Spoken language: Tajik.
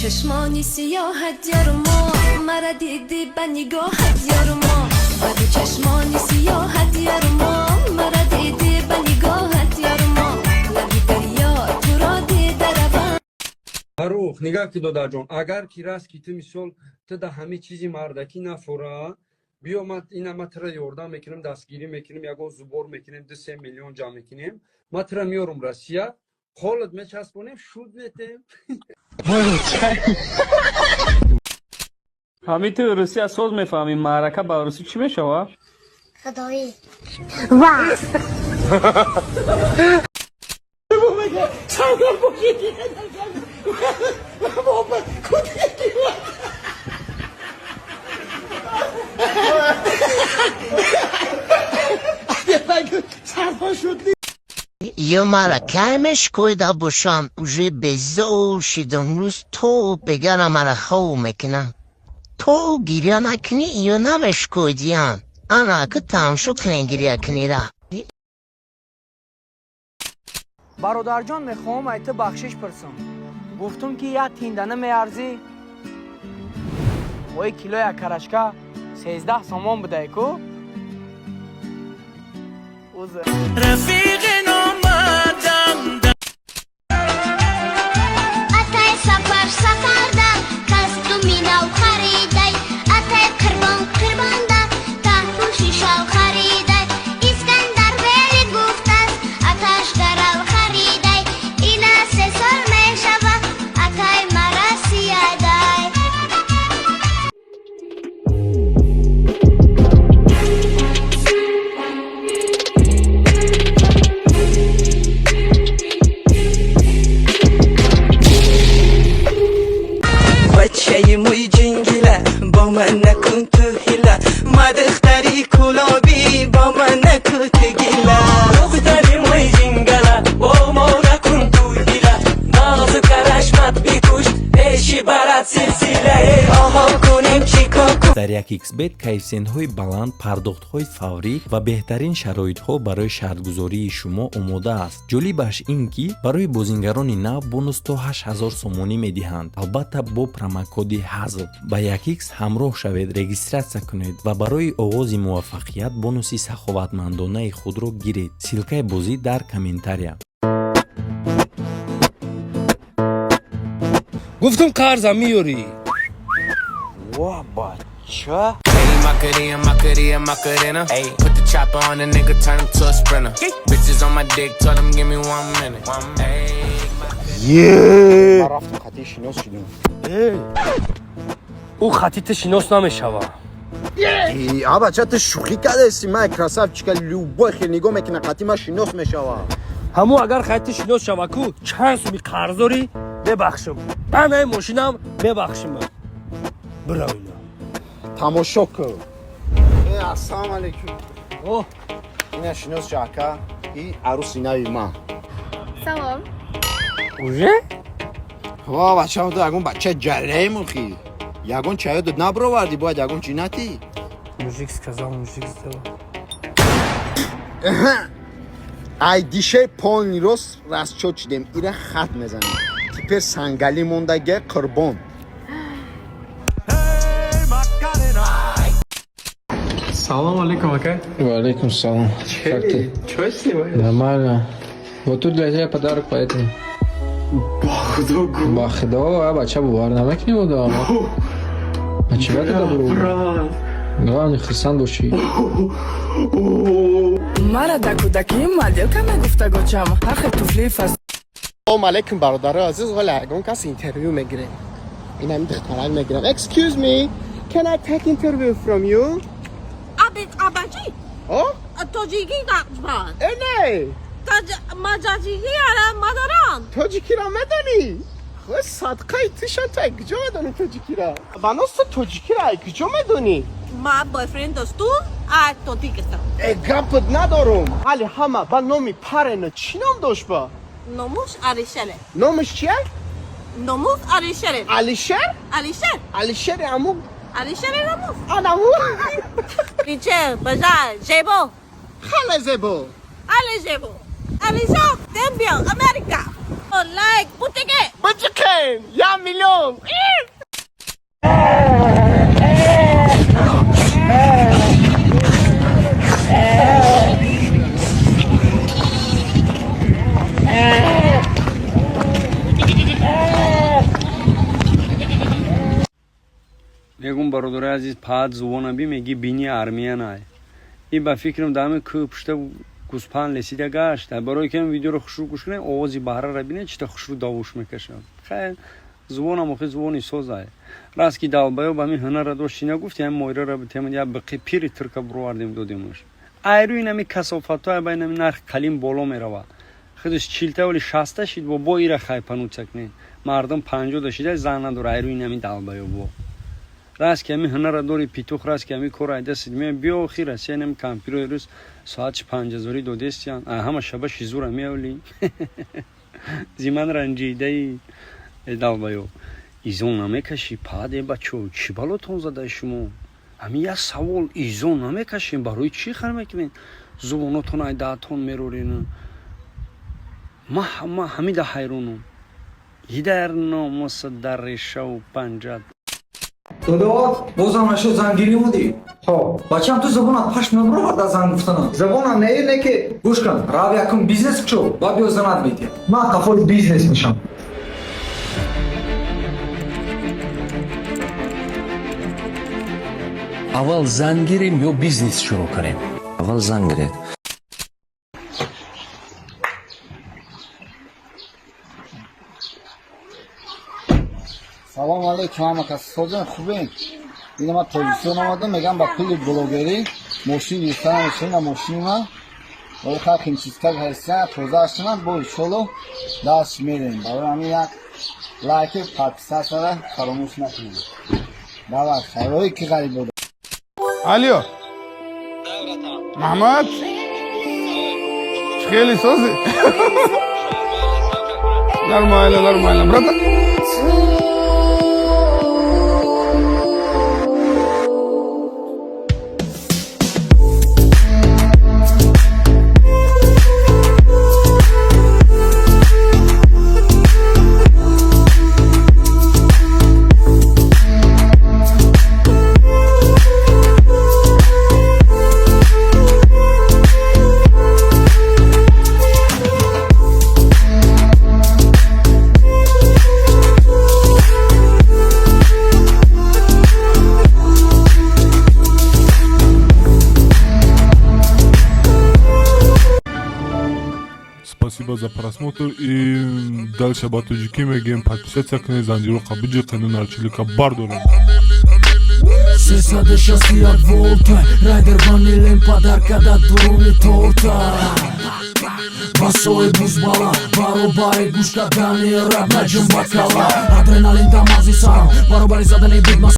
Чашмони сиёҳат, ёрмо, мара диди, ба нигоҳат, ёрмо. Ба ду чашмони сиёҳат, ёрмо, мара диди, ба нигоҳат, ёрмо. Лаби дарё туро дида равам. Фаррух, нигаҳ ки, додарҷон, агар ки раст ки ту, мисол, ту да ҳамин чизи мардакӣ нафора, биё, ман ина ма тура ёрдам мекунем, дастгирӣ мекунем, ягон зубор мекунем, 2-3 миллион ҷамъ мекунем, ма тура меёрум Россия, қолат мечаспонем, шуд метем. Ҳамин ту Русия соз мефаҳмӣ, маърака ба русӣ чӣ мешавад? Худоӣ. Ё мара каймеш койда бошам, уже безор шидам, рӯз то бегара мара хов мекунам. То гиря накунӣ, ё намешкойдиям. Ана ку тамшо кунен, гиря кунира. Бародарҷон, мехоҳам ай ту бахшиш пурсам. Гуфтум, ки як тиндана меарзӣ. Ои килои окорочка 13 сомон будай ку. Узр. Рафиқи номадам. Атай сафар сафарда костюми нав харидай, атай қирбон қирбонда таҳпӯши шал харидай. Искандар вели гуфтааст, аташ гарав харидай. Ина 3 сол мешава, атай мара сиядай. Бачаи мӯи ҷингила, бо ман накун ту ҳила. Ма духтари кулобӣ, бо ман накун ту гила. Духтари мӯи ҷингала, бо мо накун ту ҳила. Нозу карашмат бикуш, пеши барат силсила. Оҳо, кунем чӣ кор? Дар 1xBet коэффисиентҳои баланд, пардохтҳои фаврӣ ва беҳтарин шароитҳо барои шартгузории шумо омода аст. Ҷолибаш ин, ки барои бозингарони нав бонус то 8000 сомонӣ медиҳанд, албатта, бо промокоди ҳазл. Ба 1x ҳамроҳ шавед, регистрация кунед ва барои оғози муваффақият бонуси саховатмандонаи худро гиред. Ссылкаи бозӣ дар комментария. Гуфтум, қарзам меёрӣ. Ва, бача. Macarena, Macarena, Macarena. Ay, put the chopper on the nigga, turn him to a sprinter. Bitches on my dick, told him give me one minute. Ay. Ман рафтам, хати шинос шудем. Ӯ хати ту шинос намешава. А, бача, ту шӯхӣ кардасти. Ман красавчика, любой хел нигоҳ мекуна, қати ман шинос мешава. Ҳамун агар хати ту шинос шава ку, чанд суми қарздорӣ, мебахшам, анаи мошинам мебахшим, бирав ина. Тамошо кун. Э, ассалому алайкум. О. Ина шинос ша, ака, и аруси нави ман. Салом. Уже? Ва, бача, ту ягон бача ҷареи мухи, ягон чаё набровардӣ, бояд ягон чӣ натӣ. Мужик сказал, мужик сделал. Ай дишаи полный рост расчёт шудем, ира хат мезанем. Теперь сангалӣ мондаге, қурбон. Салом алейкум, ака. Валейкум салам. Как ты? Чё снимаешь? Нормально. Вот тут для тебя подарок, поэтому. Бахдо, а бача, бовар намекунӣ буда. А чӣ бада добро? Главное, хурсанд бошӣ. Мара дар кӯдакӣ моделка мегуфтагочам, ҳархел туфли фас. Салом алейкум, бародарои азиз. Ҳола ягон кас интервю мегирем. Ин ҳамин духтарак мегирам. Excuse me, can I take interview from you? Абаҷи. О. Тоҷикӣ нақшбанд. Э, не. Маҷаҷигӣ ара мадорам. Тоҷикиро медонӣ? Худ садқаи тушан, ту куҷо медонӣ тоҷикиро? Банос, ту тоҷикиро ай куҷо медонӣ? Ма бойфренд доштум, а тоҷикистон. Э, гапат надорум. Ҳали ҳама ба номи парена чӣ ном дошт ба? Номуш Алишере. Номаш чия? Номуш Алишере. Алишер. Алишер. Алишери аму. Алишере номуш. Анаму. Ричер, бажар, зебо. Хеле зебо. Але зебо. Алишер, дембио, Америка. Лайк, бутике. Бучикен, 1 миллион. Мегум, бародари азиз, паат зувона би меги бини армиянай. И ба фикрам дами кӯ пушта гӯспанд лесида гашта. Барои ки видеоро хушрӯ гӯш кунем, овози баҳрара бинед, чита хушрӯ давуш мекашад. Хайр, зувонам охи зувони созай. Раст ки долбоёб ҳамин ҳунарра дошт, чӣ нагуфти, ҳамин моирара битемад, я биқи пири турка буровардем, додемаш. Айрӯ инами касофатҳоя ба инами нархи қалим боло меравад. Худаш 40-та, вали 60-та шид, бо ира хайпануца кунед. Мардум 50-да шида, зан надора, айрӯ инами долбоёбо. Раст ки ҳамин ҳунарра дори, петух, раст ки ҳамин кор айдасид ме биё охи Россия, нами кампирои рӯз соати 5000-ӣ додестиян, ҳама шаба шизура меоли. Зиман ранҷидаи долбоёб. Изо намекашӣ, паде бачо, чӣ балотон задаи шумо? Ҳамин як савол: изо намекашем, барои чӣ хар мекунед? Зубонотон ай даҳтон мерорен. Ма ҳамида ҳайронум. Идар номуса дар решаву панҷат. Додо, бозам нашуд зангирӣ будӣ? Ҳо. Бачам, ту забонат пашт набуровард аз занг гуфтанам. Забонам не ки. Гӯш кун, рав якум бизнес кушо, ба биё занат метиҳ. Ман қафои бизнес мешам. Аввал зан гирем ё бизнес шурӯъ кунем? Аввал зан гиред. Салому алейкум, ҳама кас созем, хубем. Ина ман Тоҷикистон омадам, мегам ба пули блогерӣ мошин гирифтан мешавам. Мошини ман барои халқ химчистка ҳастан, тоза ҳастан, бо иншолло даст мерем. Барои ҳамин як лайки, подписаться фаромӯш накунед. Давай, хайрои ки ғариб буд. Алло. Маҳмад? Хеле созӣ? Нормально, нормально, брат. Спасибо за просмотр и дальше ба тоҷикӣ мегӯем: подписаться кунед, занҷироқа биҷиқену нарчилика бардорем. 361 волта райдер ванилем подарка да дуруни торта. Басои бузбала баробари гӯш кардани раб наҷум бакала, адреналин дар мағзи сарам баробари задани бигма.